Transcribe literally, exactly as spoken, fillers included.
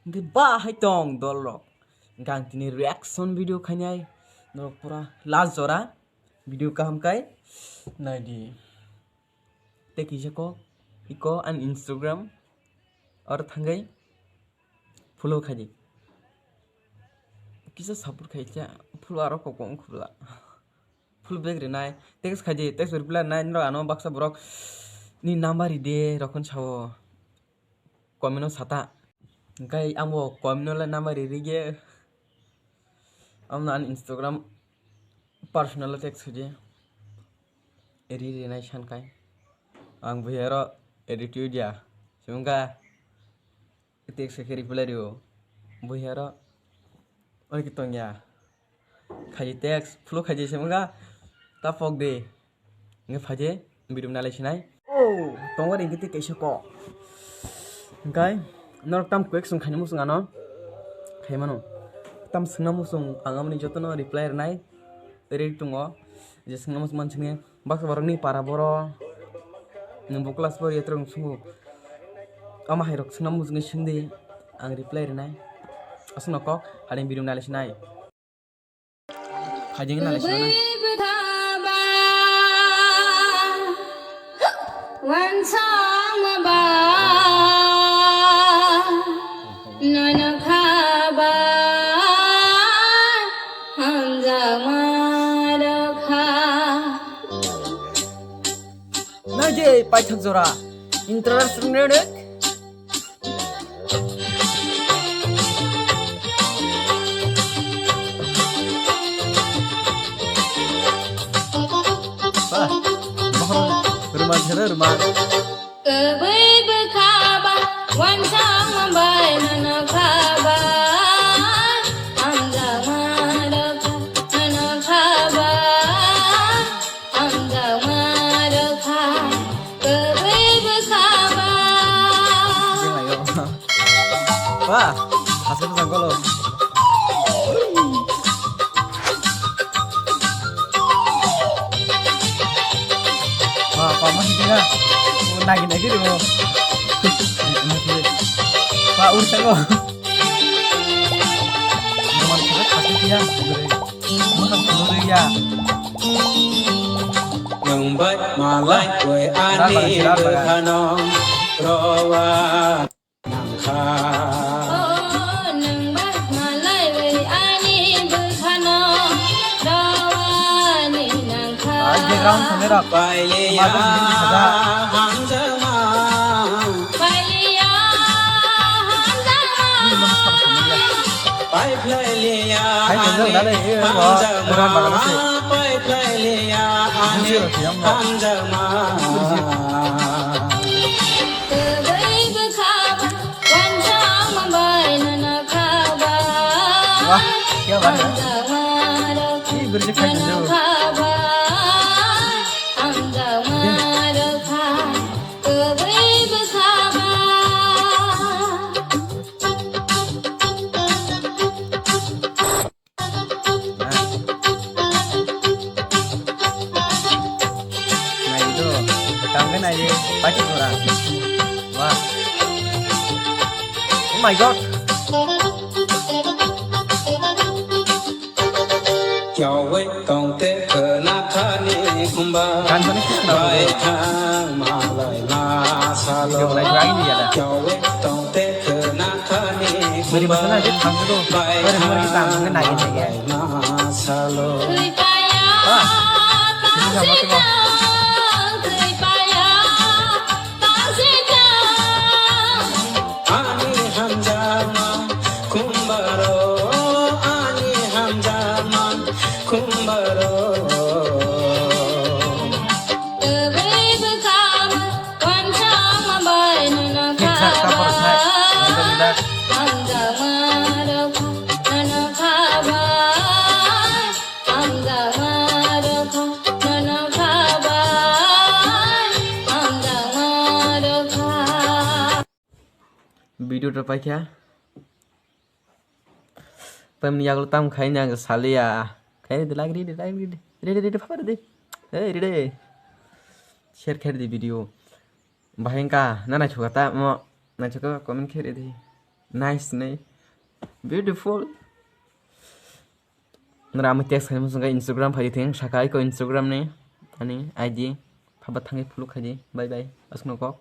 Hwnkhe ba hai tong dol rok. Hwnkhe ang tini reaction video khainai. Norok pura last jora video kaham kai naidi. Tei kisa kok iko ani Instagram oro thangwi follow khaidi. Kisa support khai cha follow aro kok kok khubla. Follow back rinai, text khaidi, text reply rinai, norok ano baksa borok ni number ride rokon sao. Comment o sata. Hwnkhe ang bo comment o le number ri ri ge. Amno ani Instagram personal o text khaidi. Ri ri nai san kai. Ang buya ro attitude ya. Sumungka text khe reply rio. Buya ro. Oi ki tong ya. Khaidi text, follow khaidi se wngkha, ta pok de. Hwnkhe phaidi, video nalai sinai. Oh, tongo ring kiti kaisa kok. Hwnkhe, norok tam kwek swng khaini muchung ano. Khaimano. Tam swngna muchung, ang amoni jotono reply rwnai. Ready tongo. Je swngna muchung mansini. Baksa borokni para boro. Nwng bo class four yatrok swngbo. Ama hairok swngna muchungwi swngdi. Ang reply rwnai. Aswkno kok, hading video nalai sinai. Khaidi nalai sinai. Wansong maba nono khaba hamjama rokha. Naidi paithak jora. Introduction rek. Ba, bohrok rwma jera rwma. Kwbwi bwkha ba, wansong bai nono kha ba, hamjakma rwkha nono kha ba, hamjakma rwkha, kwbwi bwkha ba. Ba, asal pasang kolo. Ba, pa ma sini na. Nagi nagi deh mo. Ba, urus aku. Teman kita pasti dia. Mana dulu ya. Nang bai malai koi ani bwkhano rowa. Nangkha. O, nwng ba malaiwi ani bwkhano rawani nangkha. Ai, background thangwi rok. Pailiya hamjakma. Pailiya hamjakma. Paiphlailiya ani hamjakma. Paiphlailiya ani hamjakma. Kwbwi bwkha ba, wansong bai nono kha ba. Wah, kya baat hai. Hamjakma rwkha, nono kha ba. Hamjakma rwkha, kwbwi bwkha ba. Nai do, tangke nai, pati pura. Wah. Oh my God. Kyawe tongte khna khani umba. Gan bani kis na bai thang malai ma salo. Kyawe tongte khna khani. Beri umba. Masana je thang do. Beri mori ki tang ke nai nai. Salo. Ah. Ini sama tu. Ani hamjakma kumbaro, ani hamjakma kumbaro. Kwbwi bwkha ba, wansong bai nono kha ba. Hamjakma rwkha nono kha ba. Hamjakma rwkha nono kha ba. Hamjakma rwkha. Video to paikha. Tamni yagulo tam khaini ang saliya. Khaini de like ridi, like ridi. Ridi, ridi, papa ridi. Hey, ridi. Share khaidi video. Bahai wngkha, na naithoka ta mo. Naithoka comment khaidi. Nice ni. Beautiful. Nara ami text khai muchung khe Instagram phai thing saka iko Instagram ni ani I D phaba thangwi follow khai di. Bye bye. Asno kok.